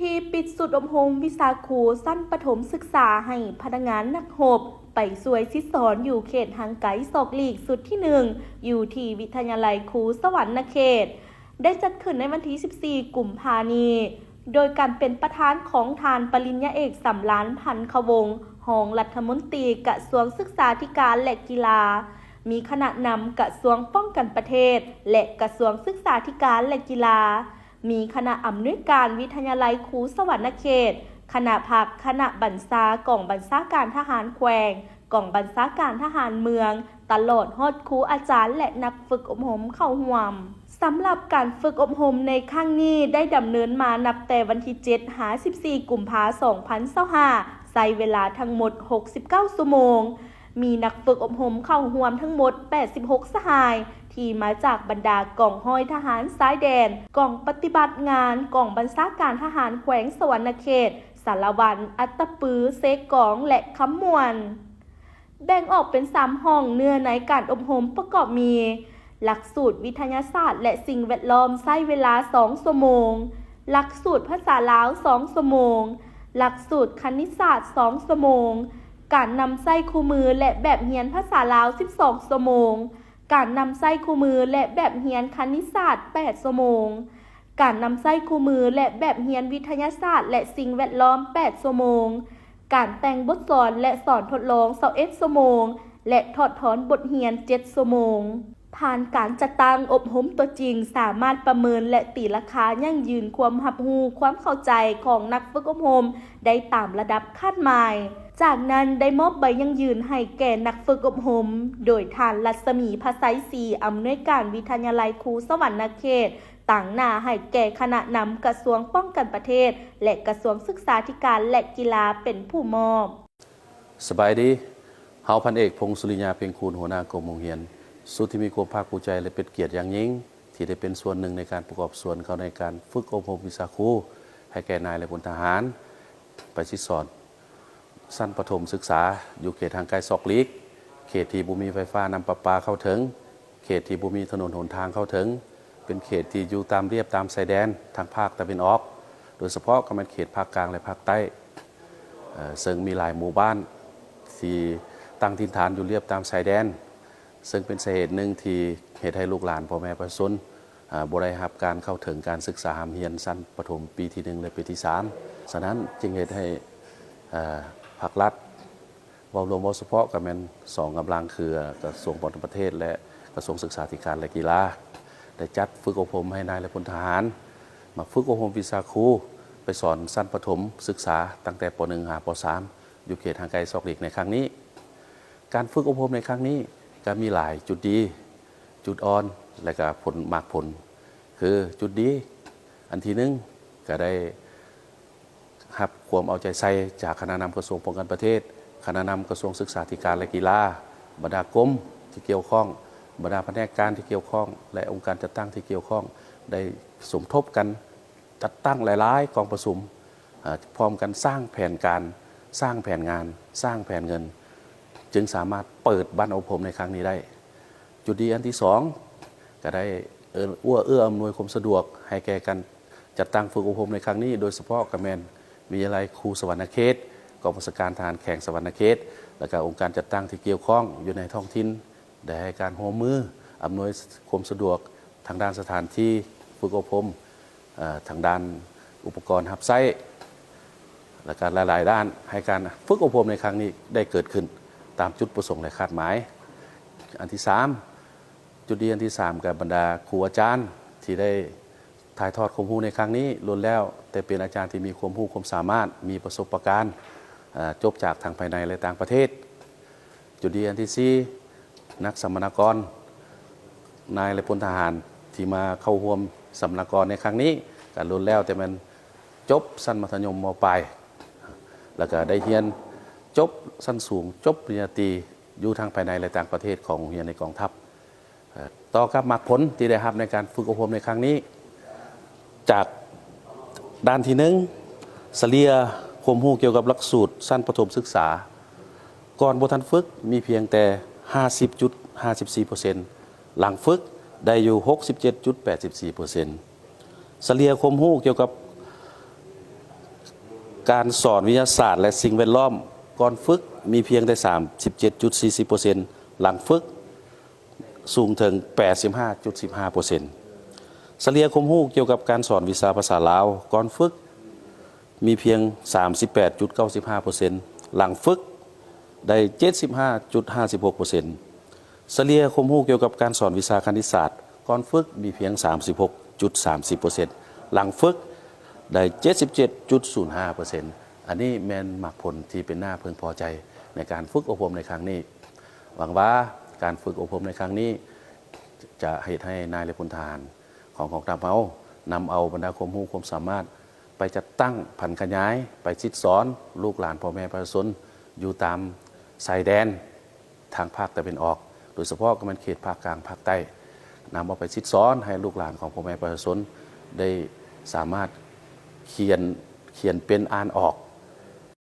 ທີ່ປິດຊຸດອົບຮົມວິຊາຄູຊັ້ນປະຖົມສຶກສາໃຫ້ພະນັກງານນັກຮົບ ໄປຊ່ວຍສິດສອນຢູ່ເຂດຫ່າງໄກສອກຫຼີກຊຸດທີໜຶ່ງ ຢູ່ທີ່ວິທະຍາໄລຄູສະຫວັນນະເຂດ ໄດ້ຈັດຂຶ້ນໃນວັນທີສິບສີ່ ກຸມພານີ້ ໂດຍການເປັນປະທານຂອງທ່ານປະລິນຍາເອກ ສຳລານ ພັນຄະວົງ ຮອງລັດຖະມົນຕີກະຊວງສຶກສາທິການ ແລະ ກິລາ, ມີຄະນະນຳກະຊວງປ້ອງກັນປະເທດ ແລະ ກະຊວງສຶກສາທິການ ແລະ ກິລາ, ມີຄະນະອຳນວຍການວິທະຍາໄລຄູສະຫວັນນະເຂດ, ຄະນະພັກ, ຄະນະບັນຊາກອງບັນຊາການທະຫານແຂວງ, ກອງບັນຊາການທະຫານເມືອງ, ຕະຫຼອດຮອດຄູອາຈານ ແລະ ນັກຝຶກອົບຮົມເຂົ້າຮ່ວມ. ສຳລັບການຝຶກອົບຮົມໃນຄັ້ງນີ້ ໄດ້ດຳເນີນມານັບແຕ່ວັນທີເຈັດ ຫາ ສິບສີ່ ກຸມພາ ສອງພັນຊາວຫ້າ ໃຊ້ເວລາທັງໝົດ ຫົກສິບເກົ້າ ຊົ່ວໂມງ. ມີນັກຝຶກອົບຮົມເຂົ້າຮ່ວມທັງໝົດ ແປດສິບຫົກ ສະຫາຍ ທີ່ມາຈາກບັນດາກອງຮ້ອຍທະຫານຊາຍແດນ, ກອງປະຕິບັດງານ, ກອງບັນຊາການທະຫານແຂວງສະຫວັນນະເຂດ, ສາລະວັນ, ອັດຕະປື, ເຊກອງ ແລະ ຄຳມ່ວນ. ແບ່ງອອກເປັນສາມຫ້ອງເນື້ອໃນການອົບຮົມປະກອບມີ ຫຼັກສູດວິທະຍາສາດ ແລະ ສິ່ງແວດລ້ອມໃຊ້ເວລາສອງຊົ່ວໂມງ, ຫຼັກສູດພາສາລາວສອງຊົ່ວໂມງ, ຫຼັກສູດຄະນິດສາດສອງຊົ່ວໂມງ, ການນຳໃຊ້ຄູ່ມື ແລະ ແບບຮຽນພາສາລາວສິບສອງຊົ່ວໂມງ, ການນຳໃຊ້ຄູ່ມື ແລະ ແບບຮຽນຄະນິດສາດແປດຊົ່ວໂມງ, ການນຳໃຊ້ຄູ່ມື ແລະ ແບບຮຽນວິທະຍາສາດ ແລະ ສິ່ງແວດລ້ອມແປດຊົ່ວໂມງ, ການແຕ່ງບົດສອນ ແລະ ສອນທົດລອງຊາວເອັດຊົ່ວໂມງ ແລະ ຖອດຖອນບົດຮຽນເຈັດຊົ່ວໂມງ. ຜ່ານການຈັດຕັ້ງອົບຮົມຕົວຈິງ ສາມາດປະເມີນ ແລະ ຕີລາຄາຢັ້ງຢືນຄວາມຮັບຮູ້, ຄວາມເຂົ້າໃຈຂອງນັກຝຶກອົບຮົມໄດ້ຕາມລະດັບຄາດໝາຍ. ຈາກນັ້ນໄດ້ມອບໃບຢັ້ງຢືນໃຫ້ແກ່ນັກຝຶກອົບຮົມ ໂດຍທ່ານ ລັດສະໝີ ພະໄຊສີ ອຳນວຍການວິທະຍາໄລຄູສະຫວັນນະເຂດ ຕາງໜ້າໃຫ້ແກ່ຄະນະນຳກະຊວງປ້ອງກັນປະເທດ ແລະ ກະຊວງສຶກສາທິການ ແລະ ກິລາ ເປັນຜູ້ມອບ. ສະບາຍດີ. ເຮົາ ພັນເອກ ພົງສຸລິຍາ ເພັງຄູນ ຫົວໜ້າກົມໂຮງຮຽນ ສຸດທີ່ມີຄວາມພາກພູມໃຈ ແລະ ເປັນກຽດຢ່າງຍິ່ງ ທີ່ໄດ້ເປັນສ່ວນໜຶ່ງໃນການປະກອບສ່ວນເຂົ້າໃນການຝຶກອົບຮົມວິຊາຄູ ໃຫ້ແກ່ນາຍ ແລະ ພົນທະຫານ ໄປສິດສອນ ຊັ້ນປະຖົມສຶກສາ ຢູ່ເຂດຫ່າງໄກສອກຫຼີກ, ເຂດທີ່ບໍ່ມີໄຟຟ້ານ້ຳປະປາເຂົ້າເຖິງ, ເຂດທີ່ບໍ່ມີຖະໜົນຫົນທາງເຂົ້າເຖິງ, ເປັນເຂດທີ່ຢູ່ຕາມລຽບຕາມຊາຍແດນທາງພາກຕາເວັນອອກ, ໂດຍສະເພາະກໍແມ່ນເຂດພາກກາງ ແລະ ພາກໃຕ້, ເຊິ່ງມີຫຼາຍໝູ່ບ້ານທີ່ຕັ້ງຖິ່ນຖານຢູ່ລຽບຕາມຊາຍແດນ, ເຊິ່ງເປັນສາເຫດໜຶ່ງທີ່ເຮັດໃຫ້ລູກຫຼານພໍ່ແມ່ປະຊາຊົນ ອາ ບໍ່ໄດ້ຮັບການເຂົ້າເຖິງການສຶກສາຮ່ຳຮຽນຊັ້ນປະຖົມປີທີໜຶ່ງ ແລະ ປີທີສາມ. ສະນັ້ນຈຶ່ງເຮັດໃຫ້ ອາ ພາກລັດ ເວົ້າລວມເວົ້າສະເພາະກໍແມ່ນສອງກຳລັງ ຄືກະຊວງປ້ອງກັນປະເທດ ແລະ ກະຊວງສຶກສາທິການ ແລະ ກິລາ ໄດ້ຈັດຝຶກອົບຮົມໃຫ້ນາຍ ແລະ ພົນທະຫານ ມາຝຶກອົບຮົມວິຊາຄູ ໄປສອນຊັ້ນປະຖົມສຶກສາ ຕັ້ງແຕ່ ປໍໜຶ່ງ ຫາ ປໍສາມ ຢູ່ເຂດຫ່າງໄກສອກຫຼີກໃນຄັ້ງນີ້. ການຝຶກອົບຮົມໃນຄັ້ງນີ້ກໍມີຫຼາຍຈຸດດີ, ຈຸດອ່ອນ ແລະ ກໍຜົນ ໝາກຜົນ. ຄືຈຸດດີ ອັນທີໜຶ່ງ ກໍໄດ້ຮັບຄວາມເອົາໃຈໃສ່ຈາກຄະນະນຳກະຊວງປ້ອງກັນປະເທດ, ຄະນະນຳກະຊວງສຶກສາທິການ ແລະ ກິລາ, ບັນດາກົມທີ່ກ່ຽວຂ້ອງ, ບັນດາພະແນກການທີ່ກ່ຽວຂ້ອງ ແລະ ອົງການຈັດຕັ້ງທີ່ກ່ຽວຂ້ອງ ໄດ້ສົມທົບກັນ ຈັດຕັ້ງຫຼາຍໆກອງປະຊຸມ, ເອີ່ ພ້ອມກັນສ້າງແຜນການ, ສ້າງແຜນງານ, ສ້າງແຜນເງິນ, ຈຶ່ງສາມາດເປີດບັ້ນອົບຮົມໃນຄັ້ງນີ້ໄດ້. ຈຸດດີອັນທີສອງ ກໍໄດ້ເອື້ອ ເອື້ອອຳນວຍຄວາມສະດວກໃຫ້ແກ່ການຈັດຕັ້ງຝຶກອົບຮົມໃນຄັ້ງນີ້, ໂດຍສະເພາະກໍແມ່ນວິທະຍາໄລຄູສະຫວັນນະເຂດ, ກອງບັນຊາການທະຫານແຂວງສະຫວັນນະເຂດ ແລະ ກະອົງການຈັດຕັ້ງທີ່ກ່ຽວຂ້ອງຢູ່ໃນທ້ອງຖິ່ນ ໄດ້ໃຫ້ການຮ່ວມມືອຳນວຍຄວາມສະດວກທາງດ້ານສະຖານທີ່ຝຶກອົບຮົມ, ເອີ່ ທາງດ້ານອຸປະກອນຮັບໃຊ້ ແລະ ກະຫຼາຍໆດ້ານ ໃຫ້ການຝຶກອົບຮົມໃນຄັ້ງນີ້ໄດ້ເກີດຂຶ້ນຕາມຈຸດປະສົງ ແລະ ຄາດໝາຍ. ອັນທີສາມ ຈຸດດີອັນທີສາມ ກະບັນດາຄູອາຈານທີ່ໄດ້ຖ່າຍທອດຄວາມຮູ້ໃນຄັ້ງນີ້ ລ້ວນແລ້ວແຕ່ເປັນອາຈານທີ່ມີຄວາມຮູ້ຄວາມສາມາດ, ມີປະສົບປະການ, ເອີ່ ຈົບຈາກທັງພາຍໃນ ແລະ ຕ່າງປະເທດ. ຈຸດດີອັນທີສີ່ ນັກສຳມະນາກອນ ນາຍ ແລະ ພົນທະຫານທີ່ມາເຂົ້າຮ່ວມສຳມະນາກອນໃນຄັ້ງນີ້ ກໍລ້ວນແລ້ວແຕ່ແມ່ນຈົບຊັ້ນມັດທະຍົມ ມ.ປາຍ ແລ້ວກໍໄດ້ຮຽນຈົບຊັ້ນສູງ, ຈົບປະລິນຍາຕີ ຢູ່ທັງພາຍໃນ ແລະ ຕ່າງປະເທດຂອງໂຮງຮຽນໃນກອງທັບ. ຕໍ່ກັບໝາກຜົນທີ່ໄດ້ຮັບໃນການຝຶກອົບຮົມໃນຄັ້ງນີ້ ຈາກດ້ານທີໜຶ່ງ ສະເລ່ຍຄວາມຮູ້ກ່ຽວກັບຫຼັກສູດຊັ້ນປະຖົມສຶກສາ ກ່ອນບໍ່ທັນຝຶກມີພຽງແຕ່ຫ້າສິບຈຸດຫ້າສິບສີ່ເປີເຊັນ, ຫຼັງຝຶກໄດ້ຢູ່ຫົກສິບເຈັດຈຸດແປດສິບສີ່ເປີເຊັນ. ສະເລ່ຍຄວາມຮູ້ກ່ຽວກັບ ການສອນວິທະຍາສາດ ແລະ ສິ່ງແວດລ້ອມ ກ່ອນຝຶກມີພຽງແຕ່ສາມສິບເຈັດຈຸດສີ່ສິບເປີເຊັນ ຫຼັງຝຶກສູງເຖິງແປດສິບຫ້າຈຸດສິບຫ້າເປີເຊັນ. ສະເລ່ຍຄວາມຮູ້ກ່ຽວກັບການສອນວິຊາພາສາລາວ ກ່ອນຝຶກມີພຽງສາມສິບແປດຈຸດເກົ້າສິບຫ້າເປີເຊັນ ຫຼັງຝຶກໄດ້ເຈັດສິບຫ້າຈຸດຫ້າສິບຫົກເປີເຊັນ. ສະເລ່ຍຄວາມຮູ້ກ່ຽວກັບການສອນວິຊາຄະນິດສາດ ກ່ອນຝຶກມີພຽງສາມສິບຫົກຈຸດສາມສິບເປີເຊັນ ຫຼັງຝຶກໄດ້ເຈັດສິບເຈັດຈຸດສູນຫ້າເປີເຊັນ. ອັນນີ້ແມ່ນໝາກຜົນທີ່ເປັນໜ້າເພິ່ງພໍໃຈໃນການຝຶກອົບຮົມໃນຄັ້ງນີ້. ຫວັງວ່າການຝຶກອົບຮົມໃນຄັ້ງນີ້ ຈະເຮັດໃຫ້ນາຍ ແລະ ພົນທະຫານຂອງກອງທັບເຮົາ ນຳເອົາບັນດາຄວາມຮູ້ຄວາມສາມາດ ໄປຈັດຕັ້ງຜັນຂະຫຍາຍ ໄປສິດສອນລູກຫຼານພໍ່ແມ່ປະຊາຊົນ ຢູ່ຕາມຊາຍແດນທາງພາກຕາເວັນອອກ, ໂດຍສະເພາະກໍແມ່ນເຂດພາກກາງ, ພາກໃຕ້, ນຳເອົາໄປສິດສອນໃຫ້ລູກຫຼານຂອງພໍ່ແມ່ປະຊາຊົນ ໄດ້ສາມາດຂຽນ, ຂຽນເປັນ, ອ່ານອອກ